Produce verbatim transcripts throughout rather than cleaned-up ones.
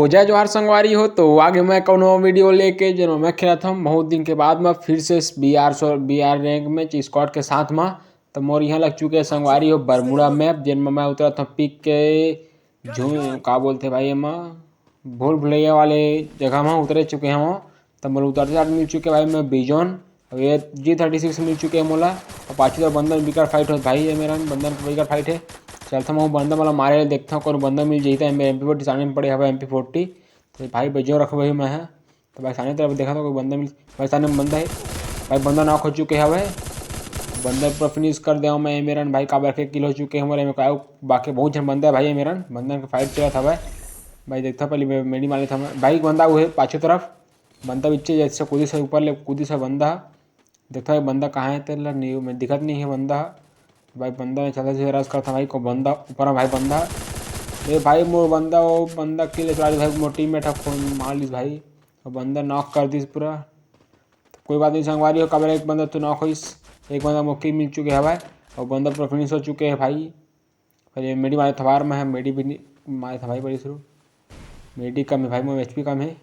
तो जय जोहार संगवारी हो, तो आगे मैं कोनो वीडियो लेके, जेन मैं खेलत हूँ बहुत दिन के बाद में फिर से बी आर सौ, बी आर रैंक में स्क्वाड के साथ में। तो मोर यहाँ लग चुके हैं संगवारी हो बरमुड़ा मैप, जेन में मैं उतरत हूँ पिक के झू-, का बोलते भाई एमा, भूल भुलैया वाले जगह में उतरे चुके हैं। तो मोर उतरते साथ मिल चुके भाई मैं बिजोन, अब ये जी थर्टी सिक्स मिल चुके हैं मोला। और पाछू तो बंदर बिकर फाइट हो भाई, ये मेरा बंदर बिकर फाइट है। चलता हूँ बंदर वाला मारे, देखता हूँ कौन बंदर मिल जाता है। मेरे एम पी फोर्टी सामने में पड़े हवा, एम पी फोर्टी। तो भाई बिजोन रखो भाई मैं है। तो भाई सामने तरफ देखा था कोई बंदा मिल, भाई सामने में बंदा है। भाई बंदा नॉक हो चुके हैं भाई। बंदा पर फिनिश कर दिया मैं मेरन भाई, काबर के किल हो चुके हैं हमारे में। बाकी बहुत झन बंदा है भाई मेरन, बंदा के फाइट चला था भाई। भाई देखता पहले मैं मेडी मारे था मैं। भाई बंदा वो है पाछू तरफ, बंदा पीछे जैसे कूदी से ऊपर ले कूदी से बंदा। देखता है बंदा कहाँ है तेला नहीं, मैं दिखत नहीं है बंदा। भाई बंदा में चलता से रस करता भाई को बंदा ऊपर है भाई बंदा। ए भाई मोर बंदा, वो बंदा किल चला भाई, मोर टीममेट है, खून मार लीस भाई। और बंदा नॉक कर दिस पूरा। तो कोई बात नहीं संगवारी हो, काबर एक बंदा तो नॉक होइस, एक बंदा मोके मिल चुके हैं भाई। और बंदा पूरा फिनिश हो चुके हैं भाई। पहले मेडी मारे थवार में है, मेडी भी नहीं मारे था भाई बड़ी शुरू। मेडी कम है भाई, मोर एच पी कम है।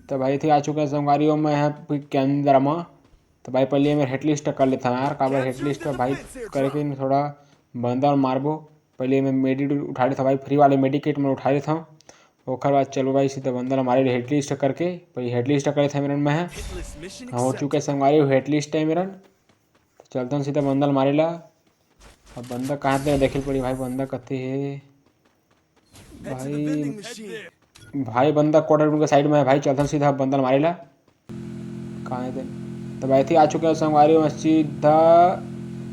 तो भाई थे आ चुके हैं संगवारी हो मैं है पिक के अंदर में। तो भाई पहले मैं हेडलिस्ट कर लेता हूँ यार, काबर हेडलिस्ट भाई करके न थोड़ा बंदा और मारबो। पहले मैं मेडी उठा लेता भाई, फ्री वाले मेडी किट में उठा लेता हूँ। ओकर बाद चलो भाई सीधा बंदा मारे हेडलिस्ट करके, पहले हेडलिस्ट कर लेता मेरन में है। हाँ, हो चुके संगवारी हो हेडलिस्ट है मेरन। तो चलता हूँ सीधा बंदा मारे ला। अब बंदा कहाँ पे देखे पड़ी भाई, बंदा कते है भाई? भाई बंदा क्वार्टर रूम के साइड में है भाई, चलता हूँ सीधा बंदा मारे ला। कहाँ है ते? तो भाई थी आ चुके हैं संगवारी में सीधा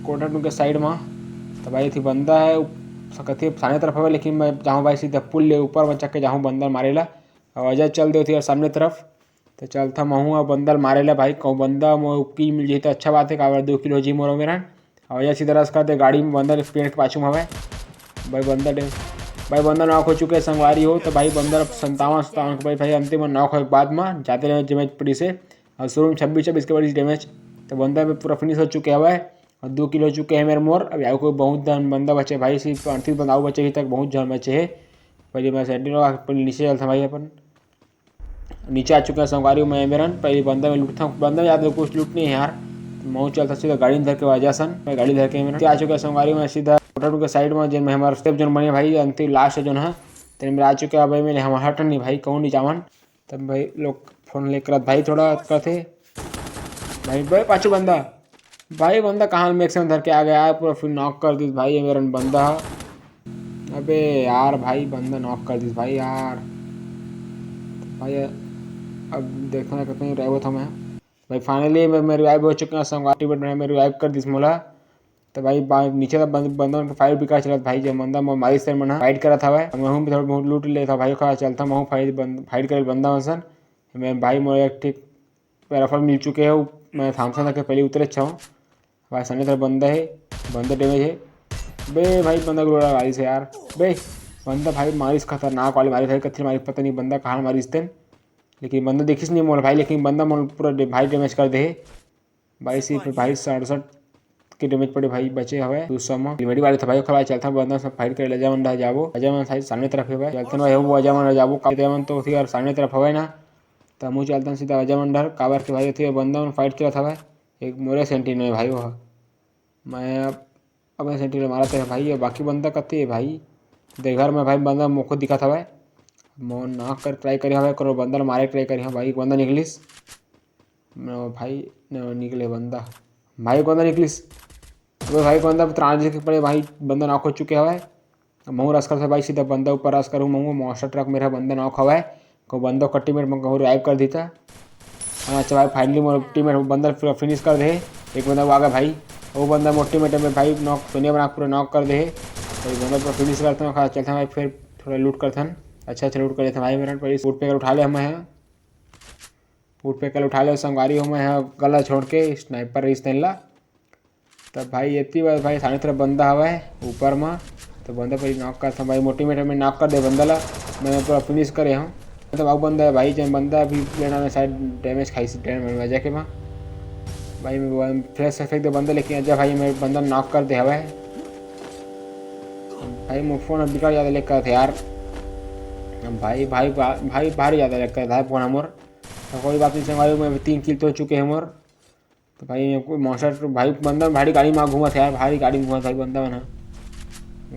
क्वार्टर रूम के साइड में। तो भाई थी बंदा है उप-, सकती है सामने तरफ है, लेकिन मैं जाऊँ भाई सीधा पुल ले ऊपर में चक के जाऊँ बंदा मारे ला। और अजय चल दे थी यार सामने तरफ। तो चलता महूँ अब बंदा ल मारे ला भाई, कहूँ बंदा मोर किल मिल जाही तो अच्छा बात है, काबर दो किल हो जी मोर मेरा। और ये सीधा रस कर दे गाड़ी में, बंदा ल पेड़ के पाछू में हवे भाई, बंदा डे भाई बंदा नॉक हो चुके हैं संगवारी हो। तो भाई बंदा संतावन सतावन के भाई, भाई अंतिम में नॉक होए के बाद में जाते रहे डैमेज पड़ी से। और शुरू में छब्बीस छब्बीस के बड़ी डैमेज। तो बंदा में पूरा फिनिश हो चुके हवे। और दो किल हो चुके हैं मेरे मोर। अब यार कोई बहुत धन बंदा बचे भाई, सिर्फ अड़तीस बंदा बचे अभी तक, बहुत जन बचे है। पहले मैं सेटिंग लगा के पहले नीचे चलता भाई अपन। नीचे आ चुके हैं संगवारी, मैं मेरन पहले बंदा में लूटता हूँ, बंदा में ज़्यादा कुछ लूट नहीं है यार। तो मैं चलता सीधा गाड़ी धर के वजह सन, मैं गाड़ी धर के मेरन आ चुके हैं संगवारी, मैं सीधा होटल के साइड में जिन में हमारा सेफ जोन बने भाई, अंतिम लास्ट जोन है। तेरे मेरा आ चुके हैं भाई, मैंने हमारा हट नहीं भाई, कहूँ नहीं जावन। तब भाई लोग फोन लेकर भाई थोड़ा करते भाई, भाई पाछू बंदा, भाई बंदा कहाँ में से धर के आ गया है, पूरा फिर नॉक कर दिस भाई, ये मेरा बंदा। अबे यार भाई, बंदा नॉक कर दिस भाई यार। भाई अब देखना कितने रिवाइव होता मैं। भाई फाइनली मैं, मैं रिवाइव हो चुका हूँ, संगवारी बट मैं रिवाइव कर दिस मोला। तो भाई बा-, नीचे तो बंद, बंदा उनके फाइट भी कर चलत भाई, जब बंदा मैं मारिस तेरे मना फाइट करत हवे, मैं हूँ भी थोड़ा बहुत लूट लेता भाई, खा चलता मैं हूँ फाइट बंद, फाइट करे बंदा मन सन। मैं भाई मोर एक ठीक राइफल मिल चुके है, मैं थामसन रख के पहले उतरे अच्छा हूँ। भाई सामने तरफ बंदा है, बंदा डैमेज है। बे भाई बंदा गुरुड़ा गाड़ी से यार। बे बंदा भाई मारिस खतरनाक वाली मारी भाई, कथी मारी पता नहीं बंदा कहाँ मारिस तेन, लेकिन बंदा देखिस नहीं मोल भाई, लेकिन बंदा मोल पूरा डे-, भाई डैमेज कर दे है। भाई सिर्फ भाई सड़सठ के डैमेज पड़े भाई बचे हवे। दूसरा में मेडी वाले था भाई, ओकर बाद चलता बंदा सब फाइट करे ले जावन रह जाबो। अजय मन साइड सामने तरफ है भाई, चलते ना वो अजय मन रह जाबो, का अजय मन तो उसी यार सामने तरफ हवे ना। तो हमू चलता सीधा अजय मन डर, काबर के भाई उथे बंदा मन फाइट करत हवे। एक मोरे सेंटी नहीं भाई वो। मैं अब, अब सेंटी मारत है भाई, ये बाकी बंदा कते है भाई? दे घर में भाई बंदा मोको दिखत हवे। मोर नाक कर ट्राई करे हवे, करो बंदा ल मारे ट्राई करे हवे भाई, एक बंदा निकलिस। न भाई, न निकले बंदा। भाई, बंदा निकलिस। अबे भाई, बंदा त्राण जी के पड़े भाई, बंदा नॉक हो चुके हवे। महू रस कर भाई, सीधा बंदा ऊपर रस करूँ, महू मॉन्स्टर ट्रक मेरा बंदा नॉक हवे। को बंदा का टीममेट मन कहूँ रिवाइव कर देता। हाँ, अच्छा भाई, फाइनली मोर टीममेट बंदा पूरा फिनिश कर दे। एक बंदा वो आ गया भाई, वो बंदा मोर टीममेट में भाई नॉक, सोनिया बना पूरा नॉक कर दे। तो ये बंदा पूरा फिनिश करता हूँ, खा चलता हूँ भाई, फिर थोड़ा लूट करथन। अच्छा, अच्छा लूट कर लेते हैं भाई, मेरा पर इस फूड पैकर उठा ले हम हैं। फूड पैकर उठा ले संगवारी हो, मैं यहाँ गला छोड़ के स्नाइपर रहीस तेन ला। तब भाई एती बार भाई सामने तरफ बंदा हवा है ऊपर में, तो बंदा पर नॉक करता भाई, मोटी मेटर में नॉक कर दे बंदा ला। मैं पूरा फिनिश करे हूँ। मतलब अब बंदा है भाई, जब बंदा अभी लेना में शायद डैमेज खाई सी डैमेज में जाके माँ भाई मैं फ्लैश से फेंक दे बंदा, लेकिन अच्छा भाई मेरे बंदा नॉक कर दे हवा है। भाई मोर फोन अब बिकट ज्यादा lag करत हे यार। भाई भाई भाई भारी ज्यादा lag करत हे फोन मोर। तो कोई बात नहीं संगवारी, मैं अभी तीन किल तो हो चुके हैं मोर। तो भाई ये कोई मॉन्स्टर भाई बंदा भारी गाड़ी में घूमत हे यार, भारी गाड़ी में घूमत भाई बंदा मन ह।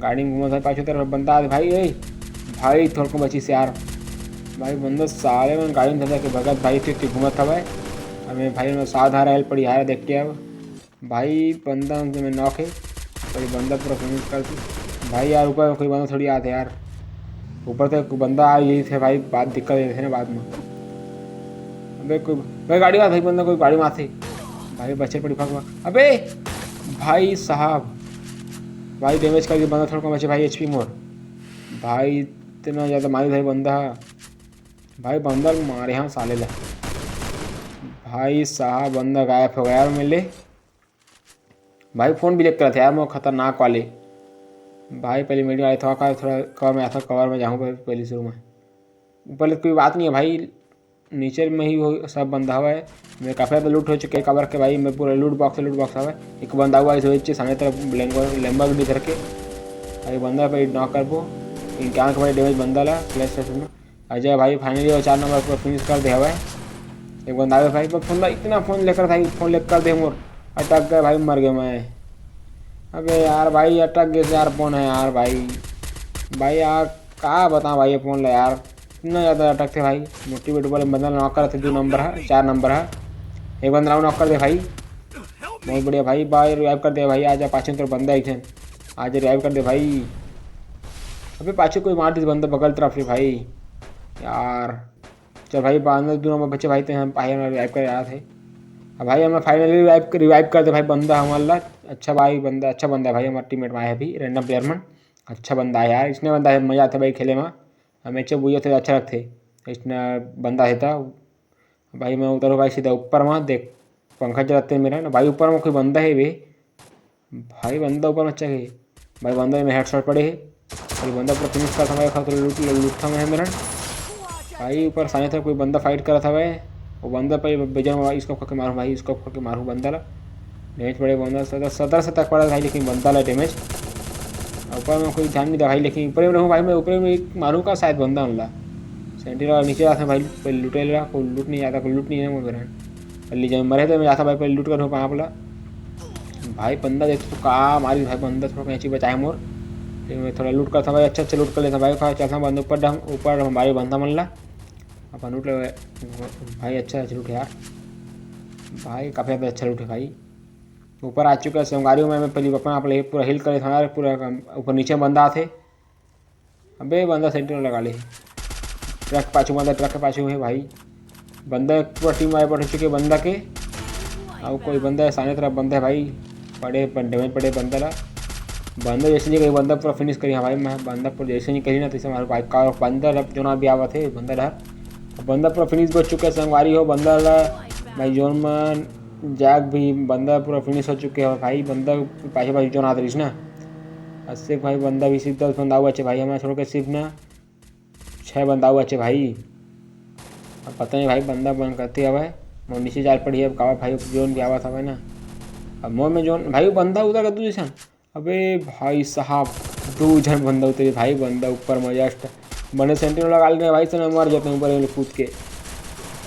गाड़ी में घूमत भाई पाछू तरफ बंदा आत भाई, ए भाई थोड़को बचिस यार। भाई बंदा साले मन गाड़ी में धर के भगत भाई, ठीक ठीक घूमत हवय। अब मैं भाई मैं सावधान रहल पड़ी यार, देख के अब भाई बंदा उनके में नॉक है। भाई बंदा पूरा फिनिश कर दी। भाई यार ऊपर कोई बंदा थोड़ी आते यार, ऊपर तो एक बंदा आ गई थे भाई, बात दिक्कत देते ना बाद में। अबे कोई भाई गाड़ी में भाई बंदा कोई गाड़ी में आते भाई, बचे पड़ी भाग भाग। अबे भाई साहब, भाई डैमेज करके बंदा थोड़ा कम बचे भाई, एचपी मोर। भाई इतना ज़्यादा मारी भाई बंदा, भाई बंदा मारे हाँ साले ला। भाई साहब बंदा गायब हो गया यार मेरे। भाई फोन भी lag करत हे यार मोर खतरनाक वाले। भाई पहले मेरे आए था का थोड़ा कवर में, ऐसा कवर में जाऊँ पहले शुरू में। ऊपर कोई बात नहीं है भाई, नीचे में ही वो सब बंदा हुआ है। मेरे काफ़ी ज़्यादा लूट हो चुके हैं कवर के भाई, मैं पूरा लूट बॉक्स लूट बॉक्स हुआ है। एक बंदा हुआ इस वजह से सामने तरफ लैम्बोर्गिनी करके भाई बंदा पे नॉक कर वो इनकान के भाई डैमेज बंदा ला प्लेस में। अजय भाई फाइनली वो चार नंबर पर फिनिश कर दे हवे। एक बंदा आवे भाई पर फोन इतना फोन lag करत हे, फोन lag कर दे मोर। अटक गए भाई, मर गए मैं। अबे यार भाई अटक गए यार, फोन है यार भाई। भाई यार का बताऊँ भाई ये फोन ला यार, इतना ज़्यादा अटकते भाई। मोटिवेट वाले बंदा नॉक करत हे, दो नंबर है, चार नंबर है। एक बंदा नॉक कर दे भाई, बहुत बढ़िया भाई। भाई रिवाइव कर दे भाई, आजा पाछे तो बंदा एक झन, आजा रिवाइव कर दे भाई। अबे पाछे कोई मार दिस बंदा बगल तरफ रे भाई यार। चल भाई बंदा दो नंबर बचे भाई, तो हम भाई हमारा रिवाइव कर रहा थे। अब भाई हमें फाइनली रिवाइव रिवाइव कर दे भाई बंदा हमारा। अच्छा भाई बंदा, अच्छा बंदा है भाई हमारा टीममेट में आया अभी रैंडम प्लेयर मन। अच्छा बंदा है यार, इसने बंदा है मज़ा आता है भाई खेले में। हमें अच्छे बुझे थे अच्छा लगते इसने बंदा है था। भाई मैं उतरूँ भाई सीधा ऊपर में, देख पंखा चलाते मेरा ना भाई, ऊपर में कोई बंदा है बे। भाई बंदा ऊपर में चढ़े, भाई बंदा में हेडशॉट पड़े है। भाई बंदा पूरा फिनिश करता भाई, खातिर लूट लूटता मैं है मेरा। भाई ऊपर सामने था कोई बंदा फाइट कर रहा था भाई, वो बंदा पे बेजर में इसको खा के मारूँ भाई, इसको खा के मारूँ बंदा ला। डैमेज पड़े बंदा सदर सदर से तक पड़ा भाई, लेकिन बंदा ला डैमेज। ऊपर में कोई ध्यान नहीं था भाई, लेकिन ऊपर में रहूँ भाई, मैं ऊपर में एक मारूँ का शायद बंदा हमला। सेंटिनल नीचे आता भाई, कोई लूटे ला, कोई लूट नहीं आता, कोई लूट नहीं है वो मेरा। पहले जब मरे थे मैं जाता भाई, पहले लूट कर पाँप ला। भाई बंदा देख तो का मारी भाई, बंदा थोड़ा कैंची बचाए मोर। फिर मैं थोड़ा लूट करता भाई, अच्छा अच्छा लूट कर लेता भाई। खा चलता बंदा ऊपर डम ऊपर हमारे बंदा मन ला। अपन लूट ले भाई, अच्छा अच्छा लूट यार। भाई काफ़ी ज़्यादा अच्छा लूट है भाई। ऊपर आ चुका है संगवारी में, मैं पहले अपन आप ले पूरा हील कर लेता हूँ यार, पूरा ऊपर नीचे बंदा आते। अबे बंदा सेंटिनल लगा ले। ट्रक पाछू, बंदा ट्रक के पाछू है भाई। बंदा पूरा टीम वाइप हो चुके बंदा के। अब कोई बंदा है सामने तरफ बंदा है भाई, पड़े डैमेज पड़े बंदा ला। बंदा जैसे नहीं कहीं बंदा पूरा फिनिश करी हाँ भाई, मैं बंदा पूरा जैसे नहीं करी ना तैसे हमारे भाई का बंदा रब जो ना भी आवत है बंदा डर। बंदा पूरा फिनिश हो चुका है संगवारी हो बंदा ला। भाई जोन मन जैक भी बंदा पूरा फिनिश हो चुके हैं भाई, बंदा पाछे पाछे जोन आत रहीस ना। अस्से भाई बंदा भी सिर्फ दस बंदा हुआ अच्छे भाई, हमारे छोड़ के सिर्फ ना छः बंदा हुआ अच्छे भाई। अब पता नहीं भाई बंदा बन करते हवे, मोर नीचे जाल पड़ी है, अब कावा भाई जोन भी आवत हवे ना। अब मोर में जोन भाई बंदा उतर कर दू जैसन। अबे भाई साहब, दो झन बंदा उतरे भाई, बंदा ऊपर में जस्ट बने सेंटिनल लगा लेने भाई, से मर जाते हैं ऊपर ये लोग कूद के।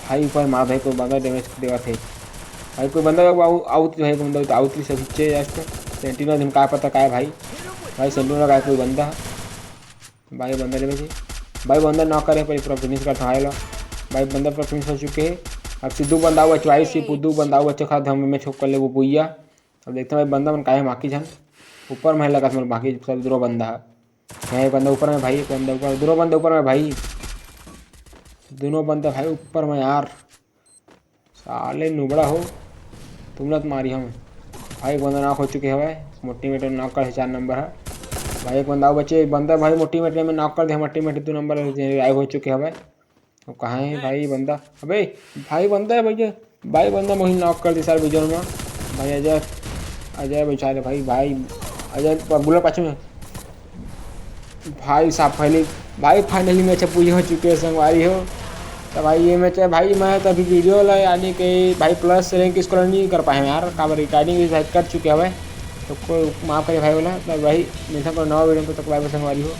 भाई ऊपर मार भाई, कोई बंदा डैमेज देवा थे भाई, कोई बंदा आउट भाई, कोई बंदा आउट से पीछे जस्ट सेंटिनल दिन का पता का है भाई। भाई सेंटिनल लगा कोई बंदा, भाई बंदा डैमेज है। भाई बंदा नॉक करे पर पूरा फिनिश करता है ला। भाई बंदा पूरा फिनिश हो चुके हैं। अब सिद्धू बंदा हुआ चुआई सी बुद्धू बंदा हुआ चखा धम में छोक कर ले वो बुइया। अब देखते हैं भाई बंदा मन काहे माकी झन ऊपर में लगा था बाकी सब दूरो बंदा है। यहाँ एक बंदा ऊपर में भाई, एक बंदा ऊपर, दोनों बंदे ऊपर में भाई, दोनों बंदे भाई ऊपर में यार। साले नुबड़ा हो, तुम लोग मारी हम। भाई एक बंदा नॉक हो चुके हवे, मोटी मेटर नॉक कर चार नंबर है। भाई एक बंदा और बचे, एक बंदा भाई मोटी मेटर में नॉक कर दे, मोटी मेटर दो नंबर रिवाइव हो चुके हवे। अब कहाँ है भाई बंदा? अबे भाई बंदा है भैया, भाई बंदा मोहित नॉक कर दी सार विजन में। भाई अजय, अजय बचा ले भाई, भाई अजय बुलेट पाछे में। भाई साहब पहले भाई फाइनली मैच पूरी हो चुके हैं संगवारी हो। तो भाई ये मैच है भाई, मैं तो अभी वीडियो ला यानी कि भाई प्लस रैंक स्कोर नहीं कर पाए हैं यार, काबर रिकॉर्डिंग भी शायद कर चुके हवे। तो कोई माफ करे भाई वाला, तो भाई मिलता कोई नवा वीडियो में, तो तक bye bye संगवारी हो।